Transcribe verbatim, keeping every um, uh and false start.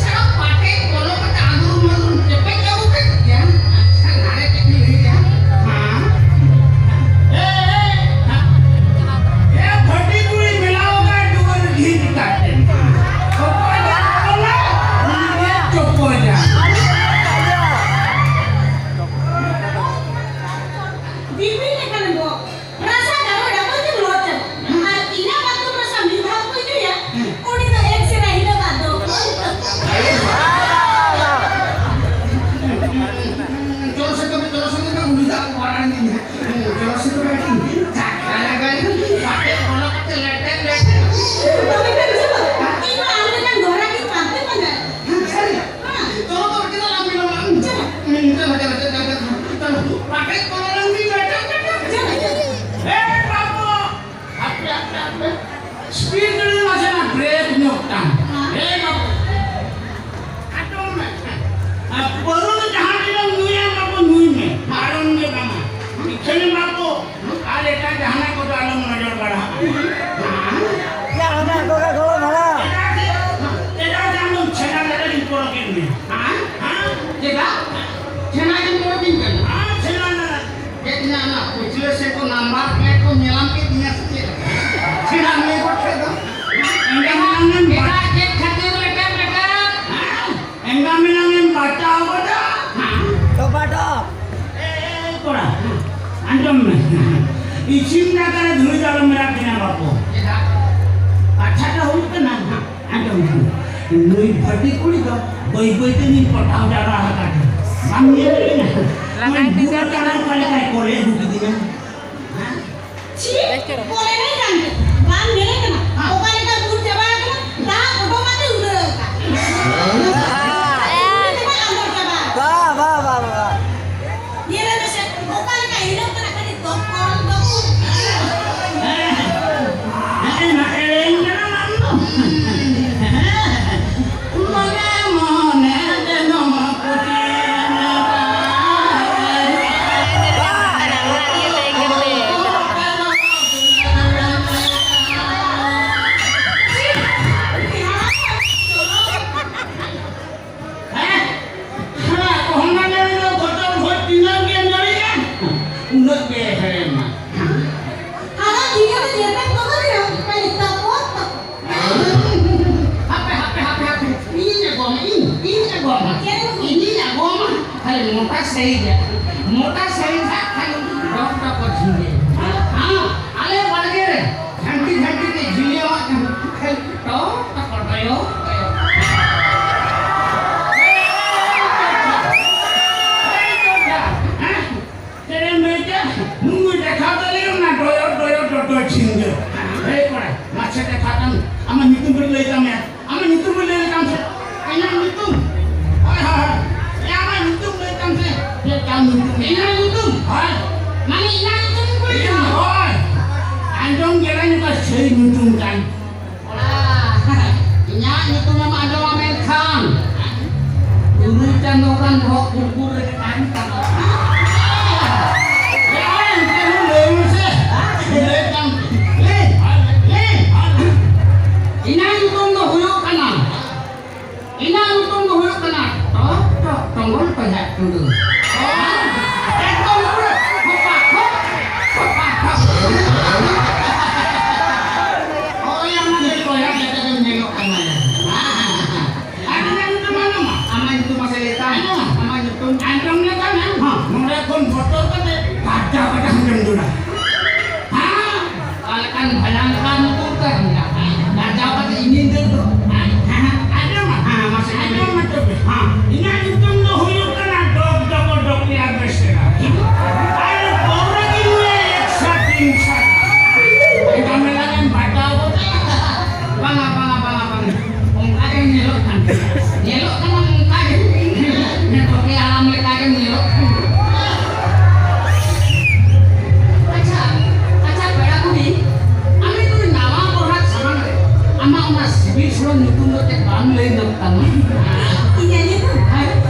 ᱥᱟᱨᱟ ᱯᱟᱴᱮ ᱵᱚᱞᱚ ᱠᱟᱛᱮ ᱟᱸᱫᱩᱨ ᱢᱟᱸᱫᱩᱨ ᱪᱮᱯᱮᱡ ᱟᱹᱜᱩ ᱠᱮᱫ ᱜᱮᱭᱟ᱾ ᱟᱪᱪᱷᱟ, ᱱᱟᱲᱮ ᱪᱮᱫ ᱵᱤᱱ ᱞᱟᱹᱭᱮᱜᱼᱟ? ᱦᱮᱸ? ᱮ, ᱮ, ᱮ, ᱵᱷᱟᱹᱴᱤ ᱠᱩᱲᱤ ᱢᱮᱞᱟᱣ ᱟᱠᱟᱫ ᱰᱩᱵᱟᱹ ᱜᱷᱤ ᱪᱤᱠᱟᱹᱛᱮ? ᱚᱠᱚᱭ ᱫᱚ ᱵᱚᱞᱚ ᱞᱮ? ᱩᱱᱤ ᱜᱮ ᱪᱚᱯᱚᱡᱟ᱾ ᱫᱤᱵᱤ ᱞᱮᱠᱟᱱ ᱜᱚ᱾ ᱨᱟᱥᱟ ᱜᱟᱱᱚᱜ ᱰᱟᱵᱚᱞ ᱛᱮ ᱞᱚᱦᱚᱫ ᱪᱟᱵᱟᱜ᱾ ᱟᱨ ᱤᱱᱟᱹ ᱵᱟᱫ ᱨᱟᱥᱟ ᱢᱤᱫ ᱫᱷᱟᱣ ᱠᱚ ᱧᱩᱭᱟ, ᱩᱱᱤ ᱫᱚ ᱮᱠᱥᱮᱨᱟ ᱦᱤᱞᱳᱜ ᱟᱫ ᱫᱚ᱾ ᱪᱚᱞᱚ ᱥᱮ ᱛᱚᱵᱮ, ᱪᱚᱞᱚ ᱥᱮ ᱛᱚᱵᱮ, ᱩᱱᱤ ᱫᱚ ᱟᱵᱚ ᱢᱟᱨᱟᱝ ᱜᱮ ᱦᱟᱸᱜ᱾ ᱪᱚᱞᱚ ᱥᱮ ᱛᱚᱵᱮ, ᱟᱹᱰᱤ ᱪᱟᱠᱷᱟ ᱞᱟᱜᱟᱭ ᱱᱟ, ᱯᱟᱴᱮ ᱵᱚᱞᱚ ᱠᱟᱛᱮ ᱞᱮᱴᱮ ᱞᱮᱴᱮ᱾ ᱛᱚᱵᱮ ᱠᱷᱟᱱ ᱪᱚᱞᱚ, ᱤᱧ ᱢᱟ ᱟᱢ ᱞᱮᱠᱟᱱ ᱜᱚᱦᱨᱟ ᱜᱮ ᱯᱟᱱᱛᱮ ᱯᱟᱸᱡᱟᱭ᱾ ᱦᱮᱸ, ᱥᱟᱹᱨᱤ᱾ ᱦᱮᱸ᱾ ᱪᱚᱞᱚ ᱛᱚᱵᱮ, ᱪᱮᱫᱟᱜ ᱞᱟᱝ ᱵᱤᱞᱚᱢᱟ? ᱪᱚᱞᱚ᱾ ᱦᱩᱸ, ᱪᱚᱞᱚ, ᱪᱚᱞᱚ, ᱪᱚᱞᱚ, ᱪᱚᱞᱚ, ᱪᱚᱞᱚ᱾ ᱯᱟᱴᱮ ᱠᱚᱞᱮ ᱞᱟᱝ ᱵᱤᱞᱚᱢᱟ᱾ ᱪᱚᱞᱚ, ᱪᱚᱞᱚ᱾ ᱮ ᱵᱟᱹᱵᱩ! ᱦᱟᱯᱮ, ᱦᱟᱯᱮ, ᱦᱟᱯᱮ᱾ ᱥᱯᱤᱰ ᱜᱟᱹᱰᱤ ᱱᱟᱥᱮᱱᱟᱜ ᱵᱨᱮᱠ ᱧᱚᱜ ᱛᱟᱢ᱾ ᱦᱮᱸ᱾ ᱮ ᱵᱟᱹᱵᱩ! ᱟᱸᱡᱚᱢ ᱢᱮ᱾ ᱟᱨ ᱯᱟᱹᱣᱨᱟᱹ ᱫᱚ ᱡᱟᱦᱟᱸ ᱛᱤᱱᱟᱹᱜ ᱧᱩᱭᱟ, ᱵᱟᱹᱵᱩ, ᱧᱩᱭ ᱢᱮ᱾ ᱵᱟᱨᱚᱱ ᱜᱮ ᱵᱟᱝᱟ᱾ ᱤᱠᱷᱟᱹᱱ ᱵᱟᱹᱵᱩ, ᱟᱨ ᱮᱴᱟᱜ ᱡᱟᱦᱟᱱᱟᱜ ᱠᱚᱫᱚ ᱟᱞᱚᱢ ᱱᱚᱡᱚᱨ ᱵᱟᱲᱟᱜᱼᱟ᱾ ᱦᱮᱸ? ᱭᱟ, ᱚᱱᱟ ᱠᱚᱜᱮ ᱜᱚᱲᱚ ᱵᱷᱟᱲᱟ᱾ ᱪᱮᱫᱟᱜ ᱥᱮ, ᱪᱮᱫᱟᱜ ᱥᱮ ᱟᱢᱫᱚᱢ ᱪᱷᱮᱱᱟ ᱞᱮᱠᱟ ᱜᱤᱧ ᱯᱚᱨᱚᱠ ᱮᱫ ᱢᱮᱭᱟ᱾ ᱦᱮᱸ? ᱦᱮᱸ? ᱪᱮᱫᱟᱜ? ᱪᱷᱮᱱᱟ ᱜᱮᱢ ᱯᱚᱨᱚᱠᱤᱧ ᱠᱟᱱᱟ? ᱦᱮᱸ, ᱪᱷᱮᱱᱟ ᱞᱮᱠᱟ᱾ ᱪᱮᱫ ᱤᱧ ᱚᱱᱟ ᱯᱟᱹᱪᱷᱞᱟᱹ ᱥᱮᱫ ᱠᱚ ᱱᱟᱢᱵᱟᱨ ᱯᱞᱮᱴ ᱠᱚ ᱧᱮᱞᱟᱢ ᱠᱮᱫ ᱛᱤᱧᱟ ᱥᱮ ᱪᱮᱫ? ᱪᱷᱮᱱᱟ ᱱᱤᱭᱟᱹ ᱠᱚ ᱴᱷᱮᱡ ᱫᱚ᱾ ᱮᱸᱜᱟ ᱢᱮᱱᱟᱢ ᱮᱢ ᱪᱮᱫᱟᱜ, ᱪᱮᱫ ᱠᱷᱟᱹᱛᱤᱨ ᱞᱮᱴᱮᱢ ᱞᱮᱴᱮᱢ? ᱦᱮᱸ? ᱮᱸᱜᱟ ᱢᱮᱱᱟᱢ ᱮᱢ ᱵᱟᱪᱟᱣ ᱜᱚᱫᱟ? ᱦᱮᱸ? ᱴᱚᱯᱟ ᱴᱚᱯ᱾ ᱮ, ᱮ, ᱠᱚᱲᱟ, ᱟᱸᱡᱚᱢ ᱢᱮ᱾ ᱤᱥᱤᱱ ᱫᱟᱠᱟ ᱨᱮ ᱫᱷᱩᱲᱤ ᱫᱚ ᱟᱞᱚᱢ ᱮᱨᱟ ᱠᱤᱧᱟ ᱵᱟᱹᱵᱩ᱾ ᱪᱮᱫᱟᱜ? ᱠᱟᱛᱷᱟ ᱫᱚ ᱦᱩᱭᱩᱜ ᱠᱟᱱᱟ, ᱟᱸᱡᱚᱢ ᱢᱮ᱾ ᱱᱩᱭ ᱵᱷᱟᱹᱴᱤ ᱠᱩᱲᱤ ᱫᱚ ᱵᱟᱹᱭ ᱵᱟᱹᱭ ᱛᱮ ᱱᱩᱭ ᱯᱚᱴᱟᱣ ᱡᱟᱣᱨᱟ ᱟᱠᱟᱫ ᱠᱚᱣᱟ᱾ ᱵᱟᱢ ᱧᱮᱞ ᱠᱟᱱᱟ? ᱞᱟᱜᱟᱭ ᱱᱩᱭ ᱛᱤᱧ ᱵᱩᱲᱦᱤ ᱫᱚ ᱠᱟᱱᱟ, ᱚᱠᱟ ᱞᱮᱠᱟᱭ ᱠᱚᱞᱮ ᱟᱹᱜᱩ ᱠᱮᱫᱤᱧᱟ᱾ ᱦᱮᱸ? ᱪᱷᱤ, ᱵᱮᱥ ᱪᱮᱦᱨᱟ᱾ ᱠᱚᱞᱮ ᱨᱮ ᱠᱟᱱ ᱜᱮ᱾ ᱵᱟᱢ ᱧᱮᱞᱮ ᱠᱟᱱᱟ? ᱦᱮᱸ᱾ ᱚᱠᱟ ᱞᱮᱠᱟ ᱵᱩᱨ ᱪᱟᱵᱟ ᱟᱠᱟᱱᱟ? ᱫᱟᱜ ᱚᱰᱚᱠ ᱠᱟᱛᱮ ᱩᱰᱟᱹᱣ ᱟᱠᱟᱫ᱾ ᱦᱮᱸ᱾ ᱩᱰᱟᱹᱣ ᱛᱮᱢᱟ ᱟᱸᱫᱚᱲ ᱪᱟᱵᱟ ᱟᱠᱟᱱ᱾ ᱵᱟ, ᱵᱟ, ᱵᱟ, ᱵᱟ, ᱵᱟ᱾ ᱧᱮᱞᱮ ᱢᱮᱥᱮ, ᱚᱠᱟ ᱞᱮᱠᱟ ᱦᱤᱞᱟᱹᱜ ᱠᱟᱱᱟ, ᱠᱷᱟᱹᱞᱤ ᱫᱚᱯᱚᱞ, ᱫᱚᱯᱚᱞ᱾ ᱦᱮᱸ, ᱦᱮᱸ, ᱦᱮᱸ, ᱦᱮᱸ, ᱦᱮᱸ, ᱦᱮᱸ, ᱦᱮᱸ᱾ ᱢᱚᱱᱮ ᱢᱚᱱᱮ ᱛᱮᱫᱚ ᱠᱩᱥᱤᱭᱮᱱᱟ᱾ ᱥᱟᱹᱲᱤ ᱜᱮ᱾ ᱢᱚᱴᱟ ᱥᱟᱹᱲᱤ ᱥᱟᱵ ᱠᱷᱟᱱ ᱰᱚᱠ ᱰᱚᱠ ᱡᱷᱤᱸᱜᱟᱹ᱾ ᱦᱮᱸ, ᱟᱞᱮ ᱵᱟᱲᱜᱮ ᱨᱮ ᱡᱷᱟᱹᱱᱴᱤ ᱡᱷᱟᱹᱱᱴᱤ ᱛᱮ ᱡᱷᱤᱸᱜᱟᱹ ᱢᱟ ᱠᱷᱟᱹᱞᱤ ᱴᱚᱠ ᱴᱚᱠ ᱰᱚᱭᱚ ᱰᱚᱭᱚ᱾ ᱮᱭ ᱪᱚᱨᱪᱟ, ᱮᱭ ᱪᱚᱨᱪᱟ, ᱦᱮᱸ? ᱪᱮᱫ ᱮᱢ ᱞᱟᱹᱭ ᱠᱮᱫ? ᱱᱩᱭ ᱫᱮᱠᱷᱟᱣ ᱫᱟᱲᱮᱭᱟᱢ ᱱᱟ ᱰᱚᱭᱚ ᱰᱚᱭᱚ ᱰᱚᱰᱚ ᱡᱷᱤᱸᱜᱟᱹ᱾ ᱮᱭ ᱠᱚᱲᱟ, ᱢᱟᱥᱮ ᱫᱮᱠᱷᱟᱣ ᱛᱟᱢ, ᱟᱢᱟᱜ ᱧᱩᱛᱩᱢ ᱵᱤᱱ ᱞᱟᱹᱭ ᱛᱟᱢ ᱭᱟ? ᱟᱢᱟᱜ ᱧᱩᱛᱩᱢ ᱵᱤᱱ ᱞᱟᱹᱭ ᱛᱟᱢ ᱥᱮ? ᱤᱧᱟᱹᱜ ᱧᱩᱛᱩᱢ? ᱦᱳᱭ, ᱦᱳᱭ, ᱦᱳᱭ᱾ ᱮ, ᱟᱢᱟᱜ ᱧᱩᱛᱩᱢ ᱞᱟᱹᱭ ᱛᱟᱢ ᱥᱮ? ᱪᱮᱫ ᱛᱟᱢ ᱧᱩᱛᱩᱢ? ᱤᱧᱟᱹᱜ ᱧᱩᱛᱩᱢ? ᱦᱳᱭ᱾ ᱢᱟᱱᱮ ᱤᱧᱟᱹᱜ ᱧᱩᱛᱩᱢ ᱠᱩᱞᱤ ᱠᱟᱱᱟ? ᱦᱳᱭ᱾ ᱟᱸᱡᱚᱢ ᱜᱮᱞᱟᱧ ᱚᱠᱟ ᱥᱟᱹᱨᱤ ᱧᱩᱛᱩᱢ ᱛᱟᱢ᱾ ᱠᱚᱲᱟ, ᱤᱧᱟᱹᱜ ᱧᱩᱛᱩᱢ ᱮᱢ ᱟᱸᱡᱚᱢᱟ ᱢᱮᱱᱠᱷᱟᱱ ᱛᱩᱨᱩᱭ ᱪᱟᱸᱫᱳ ᱜᱟᱱ ᱵᱚᱦᱚᱜ ᱠᱩᱲᱠᱩᱲ ᱨᱮᱜᱮ ᱛᱟᱦᱮᱱ ᱛᱟᱢᱟ᱾ ᱮ, ᱮᱱᱛᱮ ᱨᱮᱦᱚᱸ ᱞᱟᱹᱭ ᱢᱮᱥᱮ᱾ ᱞᱟᱹᱭ ᱛᱟᱢ, ᱞᱟᱹᱭ, ᱞᱟᱹᱭ᱾ ᱤᱧᱟᱹᱜ ᱧᱩᱛᱩᱢ ᱫᱚ ᱦᱩᱭᱩᱜ ᱠᱟᱱᱟ, ᱤᱧᱟᱹᱜ ᱧᱩᱛᱩᱢ ᱫᱚ ᱦᱩᱭᱩᱜ ᱠᱟᱱᱟ ᱴᱚᱠ ᱴᱚᱠ ᱴᱚᱝᱜᱚᱞ ᱯᱟᱸᱡᱟ ᱴᱩᱰᱩ᱾ ᱮᱠᱫᱚᱢ ᱯᱩᱨᱟᱹ ᱠᱷᱚᱯᱟ ᱠᱷᱚᱯ, ᱠᱷᱚᱯᱟ ᱠᱷᱚᱯ᱾ ᱦᱳᱭ, ᱚᱱᱟ ᱜᱮ ᱠᱚᱭᱚᱜ ᱠᱟᱛᱮ ᱜᱮᱢ ᱧᱮᱞᱚᱜ ᱠᱟᱱᱟ᱾ ᱟᱨ ᱤᱧᱟᱹᱜ ᱧᱩᱛᱩᱢ ᱟᱸᱡᱚᱢᱟ? ᱟᱢᱟᱜ ᱧᱩᱛᱩᱢ ᱢᱟᱥᱮ ᱞᱟᱹᱭ ᱛᱟᱢ᱾ ᱟᱸᱡᱚᱢᱟ᱾ ᱟᱢᱟᱜ ᱧᱩᱛᱩᱢ? ᱟᱸᱡᱚᱢ ᱞᱮᱠᱷᱟᱱ ᱦᱚᱸ ᱱᱚᱰᱮ ᱠᱷᱚᱱ ᱵᱚᱛᱚᱨ ᱠᱟᱛᱮ ᱵᱟᱡᱟᱣ ᱠᱟᱛᱮ ᱦᱟᱸᱰᱮᱢ ᱫᱟᱹᱲᱟ᱾ ᱦᱮᱸ? ᱚᱠᱟ ᱞᱮᱠᱟᱱ ᱵᱷᱟᱭᱟᱝᱠᱟᱨ ᱧᱩᱛᱩᱢ ᱛᱟᱭ ᱢᱮᱱᱟᱜᱼᱟ? ᱵᱟᱡᱟᱣ ᱠᱟᱛᱮ ᱤᱧᱤᱧ ᱫᱟᱹᱲ ᱫᱚ᱾ ᱦᱮᱸ, ᱦᱮᱸ, ᱟᱸᱡᱚᱢ ᱢᱮ᱾ ᱦᱮᱸ, ᱢᱟᱥᱮ ᱟᱸᱡᱚᱢ ᱢᱮ ᱛᱚᱵᱮ᱾ ᱦᱮᱸ, ᱤᱧᱟᱹᱜ ᱧᱩᱛᱩᱢ ᱫᱚ ᱦᱩᱭᱩᱜ ᱠᱟᱱᱟ ᱰᱚᱠ ᱰᱚᱠ ᱰᱚᱠ ᱨᱮᱭᱟᱜ ᱵᱮᱥᱮᱨᱟ᱾ ᱟᱨ ᱯᱟᱹᱣᱨᱟᱹ ᱜᱤᱧ ᱧᱩᱭᱟ ᱮᱠᱥᱟ ᱛᱤᱱ ᱥᱟᱞ᱾ ᱮᱱᱠᱷᱟᱱ ᱢᱮᱞᱟ ᱨᱮᱢ ᱵᱟᱡᱟᱣ ᱜᱚᱫ᱾ ᱵᱟᱝᱟ, ᱵᱟᱝᱟ, ᱵᱟᱝᱟ, ᱵᱟᱝᱟ᱾ ᱚᱱᱠᱟ ᱜᱮᱢ ᱧᱮᱞᱚᱜ ᱠᱟᱱ ᱜᱮᱭᱟ᱾ ᱧᱮᱞᱚᱜ ᱠᱟᱱᱟ ᱚᱱᱠᱟ ᱜᱮ᱾ ᱱᱤᱛᱚᱜ ᱜᱮ ᱦᱟᱲᱟᱢ ᱞᱮᱠᱟ ᱜᱮᱢ ᱧᱮᱞᱚᱜ ᱠᱟᱱᱟ᱾ ᱟᱪᱪᱷᱟ, ᱟᱪᱪᱷᱟ, ᱯᱮᱲᱟ ᱵᱩᱰᱷᱤ, ᱟᱞᱮ ᱱᱩᱭ ᱱᱟᱣᱟ ᱜᱚᱦᱟᱨ ᱥᱟᱢᱟᱝ ᱨᱮ ᱟᱢᱟᱜ ᱚᱱᱟ ᱥᱤᱵᱤᱞ ᱥᱚᱲᱚᱢ ᱧᱩᱛᱩᱢ ᱫᱚ ᱪᱮᱫ ᱵᱟᱢ ᱞᱟᱹᱭ ᱧᱚᱜ ᱛᱟᱢᱟ? ᱤᱧᱟᱹᱜ ᱧᱩᱛᱩᱢ? ᱦᱮᱸ᱾